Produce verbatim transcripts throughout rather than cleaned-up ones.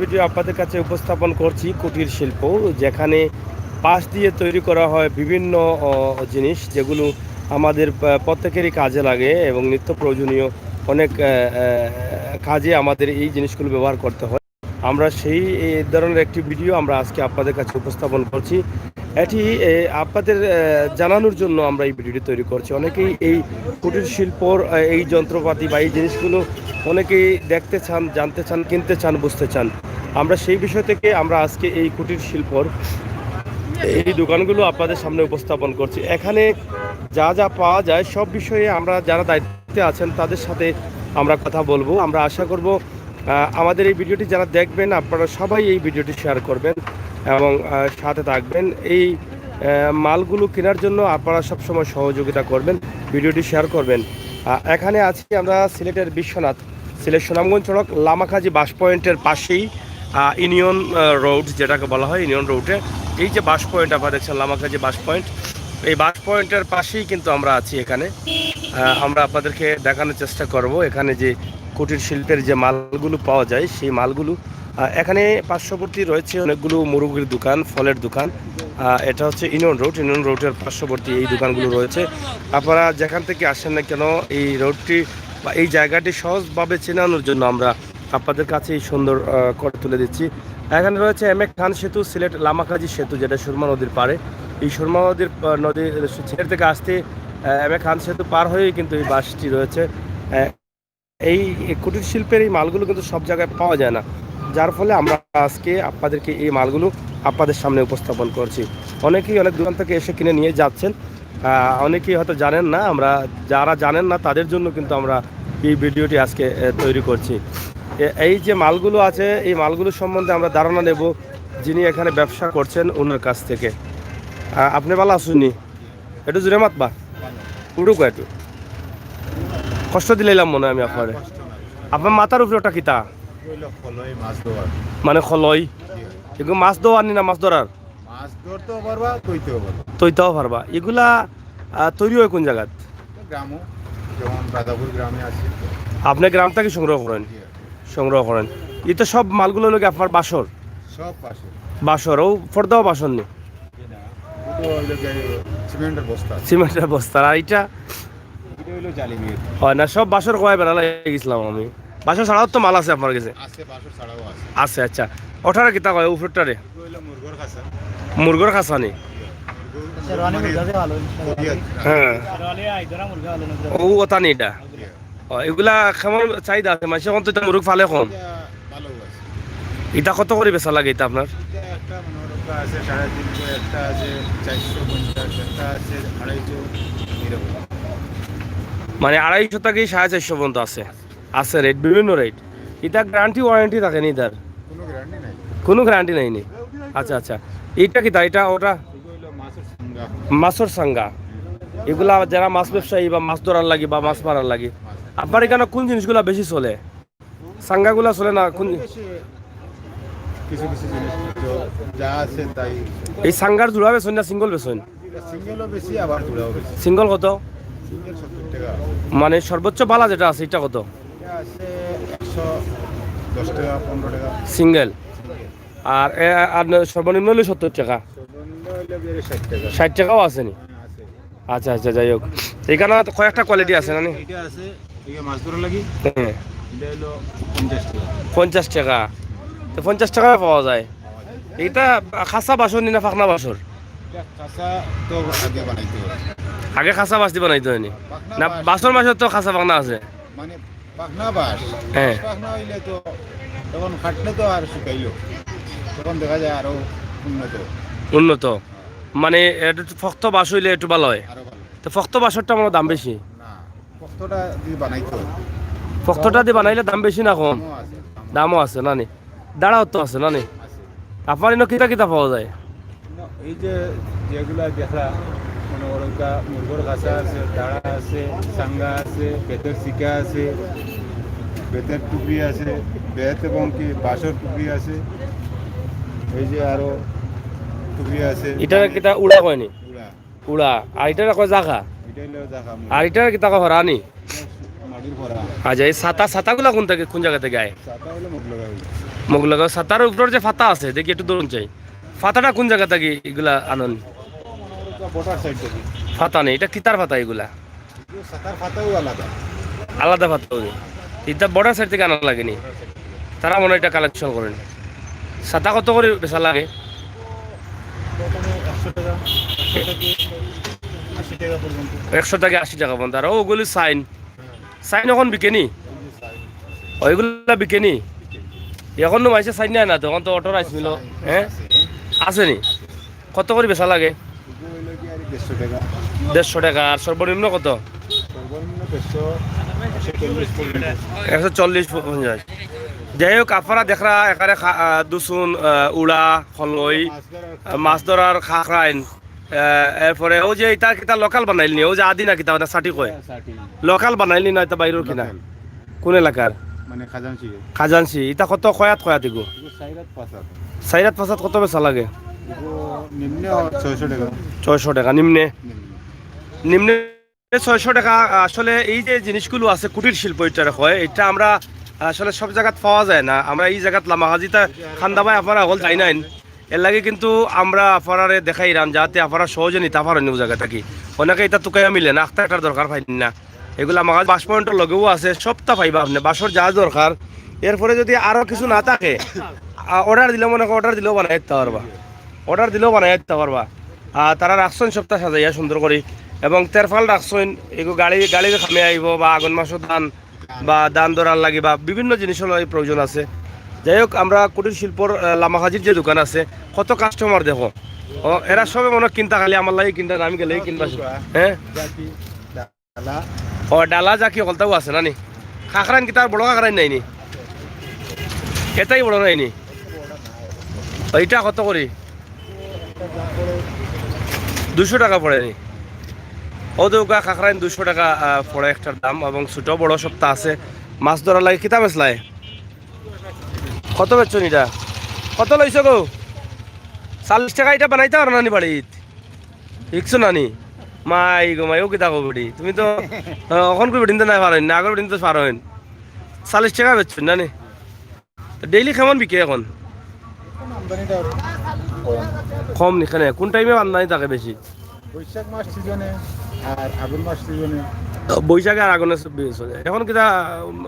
ভিডিও আপনাদের কাছে উপস্থাপন করছি কুটির শিল্প, যেখানে বাঁশ দিয়ে তৈরি করা হয় বিভিন্ন, অ, জিনিস, যেগুলো আমাদের, আহ, প্রত্যেকেরই কাজে লাগে এবং নিত্য প্রয়োজনীয় অনেক, আহ, আহ, কাজে আমাদের এই জিনিসগুলো ব্যবহার করতে হয়। আমরা সেই, এই ধরনের একটি ভিডিও আমরা আজকে আপনাদের কাছে উপস্থাপন করছি। এটি, এ, আপনাদের, আহ, জানানোর জন্য আমরা এই ভিডিওটি তৈরি করছি। অনেকেই এই কুটির শিল্পর, আহ, এই যন্ত্রপাতি বা এই জিনিসগুলো অনেকেই দেখতে চান, জানতে চান, কিনতে চান, বুঝতে চান। আমরা সেই বিষয় থেকে আমরা আজকে এই কুটির শিল্পর এই দোকানগুলো আপনাদের সামনে উপস্থাপন করছি। এখানে যা যা পাওয়া যায়, সব বিষয়ে আমরা যারা দায়িত্বে আছেন তাদের সাথে আমরা কথা বলবো। আমরা আশা করব, আহ, আমাদের এই ভিডিওটি যারা দেখবেন, আপনারা সবাই এই ভিডিওটি শেয়ার করবেন এবং, আহ, সাথে থাকবেন। এই, আহ, মালগুলো কেনার জন্য আপনারা সবসময় সহযোগিতা করবেন, ভিডিওটি শেয়ার করবেন। আহ, এখানে আছি আমরা সিলেটের বিশ্বনাথ, সিলেট সুনামগঞ্জ সড়ক লামাকাজি বাস পয়েন্টের পাশেই, আহ, ইউনিয়ন, আহ, রোড যেটাকে বলা হয়, ইউনিয়ন রোডে এই যে বাস পয়েন্ট আপনারা দেখছেন, লামাকাজি বাস পয়েন্ট, এই বাস পয়েন্টের পাশেই কিন্তু আমরা আছি এখানে। আহ, আমরা আপনাদেরকে দেখানোর চেষ্টা করব এখানে যে কুটির শিল্পের যে মালগুলো পাওয়া যায়, সেই মালগুলো। আহ, এখানে পার্শ্ববর্তী রয়েছে অনেকগুলো মুরগির দোকান, ফলের দোকান। আহ, এটা হচ্ছে ইউনিয়ন রোড, ইউনিয়ন রোডের পার্শ্ববর্তী এই দোকানগুলো রয়েছে। আপনারা যেখান থেকে আসেন না কেন, এই রোডটি বা এই জায়গাটি সহজভাবে চেনানোর জন্য আমরা আপনাদের কাছে এই সুন্দর, আহ, করে তুলে দিচ্ছি। এখানে রয়েছে এম এ খান সেতু, সিলেট লামাকাজি সেতু, যেটা সুরমা নদীর পাড়ে। এই সুরমা নদীর, আহ, নদী, সিলেট থেকে আসতে, আহ, এম এ খান সেতু পার হয়েই কিন্তু এই বাসটি রয়েছে। আহ, এই, এই কুটির শিল্পের এই মালগুলো কিন্তু সব জায়গায় পাওয়া যায় না, যার ফলে আমরা আজকে আপনাদেরকে এই মালগুলো আপনাদের সামনে উপস্থাপন করছি। অনেকেই অনেক দোকান থেকে এসে কিনে নিয়ে যাচ্ছেন, আহ, অনেকেই হয়তো জানেন না। আমরা, যারা জানেন না তাদের জন্য কিন্তু আমরা এই ভিডিওটি আজকে, আহ, তৈরি করছি। এ-, এই যে মালগুলো আছে, এই মালগুলো সম্বন্ধে আমরা ধারণা নেব যিনি এখানে ব্যবসা করছেন ওনার কাছ থেকে। আহ, আপনি ভালা আছইন নি? একটু জোরে মাতবা, উঠুক একটু। কষ্ট দিলাইলাম মনে হয় আমি আপনারে। কষ্ট নাই। আপনার মাথার উপরে ওটা কিতা? অইলো খলই, মাছ ধরার। মানে খলই? জি। এগুলো মাছ ধরার নি না মাছ ধরার? মাছ ধরতেও পারবা, তৈতেও পারবা। তৈতেও পারবা। এগুলা, আহ, তৈরি হয় কোন জায়গাত? তো গ্রামও, যেমন রাধাপুর গ্রামে আছে। আপনি গ্রাম থেকে সংগ্রহ করেন? জি। সংগ্রহ করেন। এই তো সব মালগুলো হলো কি আপনার বাঁশর? সব বাঁশর। বাঁশর, ও ফর্দাও বাঁশর নি? জি না, ওটা হলো যে সিমেন্টের বস্তা। সিমেন্টের বস্তা। আর এটা? এটা হলো জালি মেট। হয় না, সব বাঁশর কওয়ায় বেড়া লাগি গেছিলাম আমি। বাঁশর ছাড়াও তো মাল আছে আপনার কাছে? আছে, বাঁশর ছাড়াও আছে। আছে, আচ্ছা। ওটারে কিতা কয়, উপরটারে? এটা হলো মুরগর খাসা। মুরগর খাসা নি? মুরগর শেরওয়ানি মানে মুরগা যে ভালো, শেরওয়ানি। হ্যাঁ। শেরওয়ানি আইদরা মুরগা ভালো না। ও, ওটা নি এটা? জি। ও, এগুলা কেমন চাহিদা আছে? মানষে অখন তো এটা মুরগ ফালে কম। এটা ভালো আছে। এটা কত করি বেচা লাগে এটা আপনার? এটা একটা মনে হয় একটা আছে সাড়ে তিনশো, একটা আছে চারশো পঞ্চাশ, একটা আছে আড়াইশো, এরকম। মানে আড়াইশো থাকি সাড়ে চারশো পর্যন্ত আছে। আছে রেট, বিভিন্ন রেট। এটা গ্যারান্টি ওয়ারেন্টি থাকে নি তার? কোনো গ্যারান্টি নাই। কোনো গ্যারান্টি নাই নি? আচ্ছা, আচ্ছা। এটা কিতা? এটা ওটা? এগুলো হলো মাছের সাঙ্গা। মাছের সাঙ্গা। এগুলা যারা মাছ ব্যবসায়ী বা মাছ ধরার লাগি বা মাছ মারার লাগি, আপনার এখানে কোন জিনিসগুলা বেশি চলে? সাঙ্গাগুলা চলে না কোন? কিছু কিছু জিনিস তো যা আছে তাই। এই সাঙ্গার জোড়া বেচইন না সিঙ্গেল বেচইন? এটা সিঙ্গেলও বেশি, আবার জোড়াও বেশি। সিঙ্গেল কত? সিঙ্গেল সত্তর টাকা। মানে সর্বোচ্চ বালা যেটা আছে, এটা কত? এটা আছে একশো দশ টাকা, পনেরো টাকা। সিঙ্গেল। সিঙ্গেল। আর এ, আর সর্বনিম্ন হইলে সত্তর টাকা। সর্বনিম্ন হইলে বেড়ে ষাট টাকা। ষাট টাকাও আছে নি? হ্যাঁ, আছে। আচ্ছা, আচ্ছা, যাই হোক, এখানে তো কয়েকটা কোয়ালিটি আছে না নি? এটা আছে, এটা মাছ ধরার লাগি। হ্যাঁ। এটা হলো পঞ্চাশ টাকা। পঞ্চাশ টাকা। তো পঞ্চাশ টাকায় পাওয়া যায়। এটা খাসা বাঁশর নি না ফাকনা বাঁশর? এটা খাসা তো আগে বানাইতে হয়। আগে খাসা বাঁশ দি বানাইতে হয় নি? ফাকনা না, বাঁশ। বাঁশর মাঝে তো খাসা ফাকনা আছে। মানে ফাকনা বাঁশ। হ্যাঁ। বাঁশ ফাকনা হইলে তো তখন ফাটলে তো আর শুকাইলো। তখন দেখা যায় আরো উন্নত। উন্নত। মানে একটু ফক্ত বাঁশ হইলে একটু ভালা হয়। আরো ভালা। তো ফক্ত বাঁশরটা মনে হয় দাম বেশি। না, ফক্তটা দি বানাইতে হয়। ফক্তটা দি বানাইলে দাম বেশি না কম? দামও আছে, দামও। দামও আছে না নি? দাঁড়াও তো আছে না নি? আছে। আপনার ইনো কিতা কিতা পাওয়া যায়? না, এই যে যেগুলা দেখলা, মানে ওরকা মুরগর খাসা আছে, দাঁড়া আছে, সাঙ্গা আছে, বেতের শিকা আছে, বেতের টুকরি আছে, বেত এবং কি বাঁশর টুকরি আছে, এই যে আরো টুকরি আছে। এটা কিতা উড়া কয়নি? উড়া। উড়া। আর এটা কয় জাগা? এটা হলো জাগা। আর এটা কিতা কয় হরানি? মাটির ভরা। আচ্ছা, এই ছাতা, ছাতাগুলা কোন থেকে, কোন জায়গা থেকে আয়? ছাতা হলো মগলগাঁও। মগ লাগাও। ছাতার উপরর যে ফাতা আছে, দেখি একটু ধরুন চাই। ফাতাটা কোন জাগা থাকি ইগুলা আনইন? বর্ডার সাইড থাকি। ফাতা নেই, ইটা কিতার ফাতা ইগুলা? ছাতার ফাতাও আলাদা। আলাদা ফাতা অয়। ইটা বর্ডার সাইড থাকি আনা লাগে নি? তারা মনে হয় ইটা কালেকশন করইন। ছাতা কত করি বেচা লাগে? একশো টাকা, একশো টাকা, আশি টাকা পর্যন্ত। একশো থাকি আশি টাকা পর্যন্ত। আর ওগুলি সাইন, সাইন অখন বিকে নি? ওইগুলা বিকে নি? অখন নু মাইনষে সাইন নেয় না তো, অখন তো অটো রাইস মিল। হ্যাঁ, আছে নি? কত করি বেচা লাগে? এগুলো হইলো কি আর দেড়শো টাকা। দেড়শো টাকা। আর সর্বনিম্ন কত? সর্বনিম্ন দেড়শো, একশো চল্লিশ পর্যন্ত। একশো চল্লিশ পঞ্চাশ। যাই হোক, আপনারা দেখরা এখানে খা-, আহ, দুসুন, আহ, উড়া, খলই, আহ, মাছ ধরার খাখরাইন, আহ, এরপরে ওই যে ইটা কিতা লোকাল বানাইল নি, ওই যে আদি না কিতা, ওটা সাটি কয়। লোকাল বানাইল নি না, ইটা বাইরের কিনা? লোকাল। কোন এলাকার? মানে খাজানশি। খাজানশি। ইটা কত কয়াত কয়াত ইগু? এগুলো সাইরাত পাঁচ হাত। সাইরাত পাঁচ হাত কত বেচা লাগে? এগুলো নিম্নে ছয়শো টাকা। ছয়শো টাকা নিম্নে। নিম্নে। নিম্নে ছয়শো টাকা। আসলে এই যে জিনিসগুলো আছে, কুটির শিল্প ইটারে কয়, ইটা আমরা আসলে সব জাগাত পাওয়া যায় না। আমরা এই জাগাত লামাকাজিতা খান্দাবায় আপনারা হকল যাইন নাইন, এর লাগি কিন্তু আমরা আপনারারে দেখাইরাম যাতে আপনারা সহজে নিতা পারইন অউ জাগা থাকি। অনেকে ইটা তুকাইয়া মিলে না, আখতা একটার দরকার পাইন না। এগুলা আমার বাস পয়েন্টর লগেও আছে, সবটা পাইবা আপনে, বাসর যা দরকার। এরপরে যদি আরো কিছু না থাকে, অর্ডার দিলে, মনে করো অর্ডার দিলেও বানাই দিতা পারবা, অর্ডার দিলেও বানাই দিতা পারবা। আর তারা রাখছইন সবটা সাজাইয়া সুন্দর করি, এবং তেরফাল রাখছইন, এগু গাড়ি, গাড়ির কামে আইবো, বা আগন মাসর ধান, বা ধান ধরার লাগি, বা বিভিন্ন জিনিসর লাগি প্রয়োজন আছে। যাই হোক, আমরা কুটির শিল্পর, আহ, লামাকাজির যে দোকান আছে, কত কাস্টমার দেখো, ও, এরা সবে মনে হয় কিনতা, খালি আমার লাগি কিনতা না, আমি গেলেই কিনবা। হ্যাঁ, জাকি, ডালা। ও, ডালা জাকি হকলতাও আছে না নি? খাখরাইন কিতা আর বড় খাখরাইন নাই নি? এটাই বড় নাই নি? ও, ইটা কত করি? দুশো টাকা পড়ে নি? ও দেউক্কা, খাখরাইন দুশো টাকা, আহ, পড়ে একটার দাম, এবং ছোট বড় সবটা আছে। মাছ ধরার লাগি কিতা বেচলায়? কত বেচছইন ইটা? কত লইছো গো? চাল্লিশ টাকা। ইটা বানাইতা পারো না নি বাড়িত? শিখছো না নি? মাই গো মাই, ও কিতা কও বেটি? তুমি তো, আহ, অখন কই বেটিন তো নাই পারইন না, আগর বেটিন তো পারইন। চাল্লিশ টাকা বেচছইন না নি? তো ডেইলি কেমন বিকে অখন? এখন আমদানিটা কম নি কেনে? কোন টাইমে আমদানি থাকে বেশি? বৈশাখ মাস সিজনে আর আগুন মাস সিজনে। বৈশাখে আর আগুনে সব বিক্রি চলে। অখন কিতা, উম,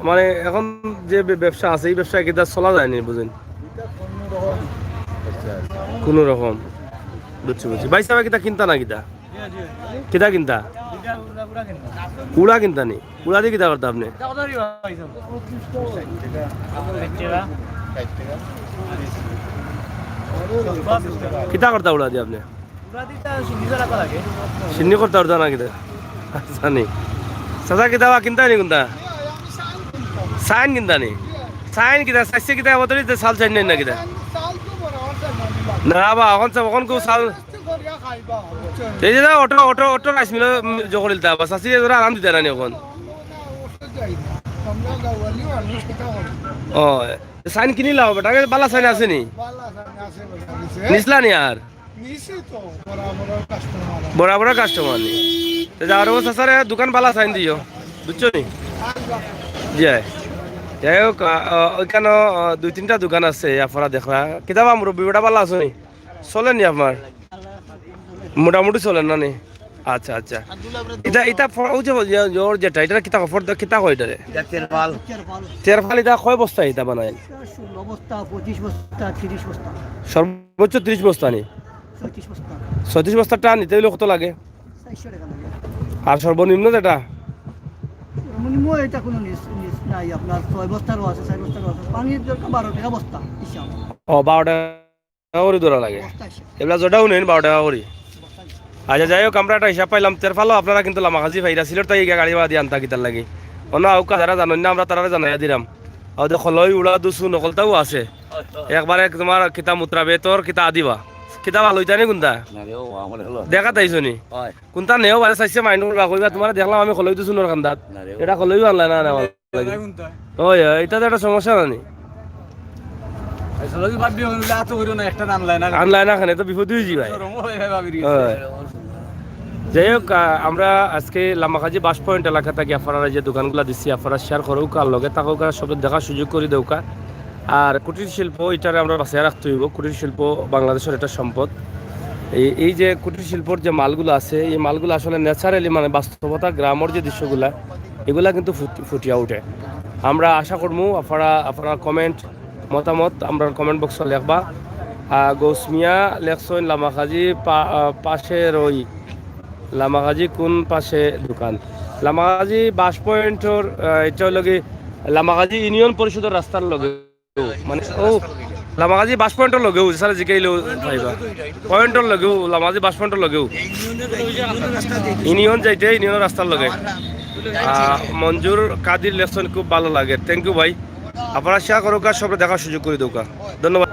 মানে, অখন যে ব্য-, ব্যবসা আছে, এই ব্যবসায় কিতা চলা যায় নি, বুঝইন? এটা কোনো রকম ব্যবসা আছে। কোনো রকম। বুঝছি, বুঝছি। ভাই সাহেব, কিতা কিনতা না কিতা? কিতা কিনতা? উড়া কিনতা নি? উড়া দি কিতা করতা আপনে? কিতা করতা উড়া দি আপনে? সিন্নি করতা উড়া না কিতা? আচ্ছা নি। চাচা, কিতা বা কিনতা নি কুনতা? সাইন কিনতা নি? সাইন কিতা? চাইছে কিতা? বদলি দে, চাল চাইন না কিতা? না বা, অখন সব, অখন কেউ চাল এই যে auto, auto, auto rice mill, উম, জো করিলতা, বাস আছে, এরা আরাম দিতা না নি অখন? ও, সাইন কিনিলাও বেটা, বালা সাইন আছে নি? নিছলা নি আর? বরাবর কাস্টমার নি? তে যাওয়ার অবস্থা স্যার, দোকান বালা সাইন দিও, বুঝছো নি? জি, আয়। যাই হোক, আ, আ, ওইখানো, আ, দুই তিনটা দোকান আছে, আপনারা দেখরা। কিতা বা মুরব্বি বেটা, বালা আছো নি? চলে নি আপনার? মোটামুটি চলে না নি? আচ্ছা, আচ্ছা। ইটা, ইটা ফ-, ওই যে, ওই যে, ওর যেটা, ইটা কিতা, ফর্দ-, কিতা কয় ইটারে? এটা তেরপাল। তেরপাল, ইটা কয় বস্তা ইটা বানাইন? ষোলো বস্তা, পঁচিশ বস্তা, তিরিশ বস্তা। সর্বোচ্চ তিরিশ বস্তা নি? ছয়ত্রিশ বস্তা। ছয়ত্রিশ বস্তা টান নিতে হইলে কত লাগে? চারশো টাকা লাগে। আর সর্বনিম্ন যেটা? সর্বনিম্ন এটা কোনো নিচ, নিচ নাই, আপনার ছয় বস্তারও আছে, চার বস্তারও আছে। পানির দরকার বারো টাকা বস্তা হিসাব। ও, বারো টাকা করে ধরা লাগে। বস্তা হিসাব। এগুলা যেটাও নেন বারো টাকা করে। বস্তা হিসাব। আচ্ছা, যাই হোক, আমরা একটা হিসাব পাইলাম, তেরপালও আপনারা কিন্তু লামাকাজি পাইরা, সিলেট থাকি গিয়া গাড়ি ভাড়া দিয়া আনতা কিতার লাগি। অন্য আউকা যারা জানইন না, আমরা তারারে জানাইয়া দিলাম। আর দেখো, খলই উড়া দুসু নকলতাও আছে। একবারে তোমার কিতা মুত্রা বেতর, কিতা আদিবা। কিতা ভালো হইতা নি কুনতা? না রে, ও আমার হলো। দেখা তাইছো নি? হয়। কুনতা নেও বারে চাইছে মাইন্ড করবা, কইবা, "তোমারে দেখলাম আমি খলই দুসুনর কান্দাত।" না রে, ও। এটা খলইও আনলা না, না, আমার লাগি। ওই, ওই, এটা তো একটা সমস্যা না নি? আসলে যদি বাদ দিয়ে হইলে এত করিও না, একটা আনলাই না। আনলাই না, এখানে তো বিপদ হয়ে যাবে। রং হয়ে যাবে, ভাবি রে। হ্যাঁ। যাই হোক, আহ, আমরা আজকে লামাকাজি বাস পয়েন্ট এলাকা থাকি আপনারা যে দোকানগুলা দিচ্ছি, আপনারা শেয়ার করুক আর লগে থাকুক আর সব দেখার সুযোগ করে দেউকা। আর কুটির শিল্প, ইটারে আমরা বাঁচাইয়া রাখতে অইবো। কুটির শিল্প বাংলাদেশর একটা সম্পদ। এই এই যে কুটির শিল্পর যে মালগুলা আছে, এই মালগুলা আসলে ন্যাচারালি, মানে বাস্তবতা, গ্রামর যে দৃশ্যগুলা, এগুলা কিন্তু ফুট- ফুটিয়া উঠে। আমরা আশা করমু আপনারা আপনারা কমেন্ট, মতামত আমরার কমেন্ট বক্সো লেখবা। আহ, গৌস মিয়া লেখছইন, লামাকাজি পা- আহ, পাশে রই। লামাকাজি কোন পাশে দোকান? লামাকাজি বাস পয়েন্টর, আহ, ইটা অইলো গি লামাকাজি ইউনিয়ন পরিষদর রাস্তার লগে, মানে, ও, লামাকাজি বাস পয়েন্টর লগেউ, স্যার জিকাইলেউ পাইবা। পয়েন্টর লগেউ, লামাকাজি বাস পয়েন্টর লগেউ। ইউনিয়ন যাইতে ইউনিয়নর রাস্তার লগে। আহ, মঞ্জুর কাদির লেখছইন, খুব ভালো লাগে। থ্যাংক ইউ ভাই। আপনারা শেয়ার করউক্কা, সবরে দেখার সুযোগ করি দেউক্কা। ধন্যবাদ।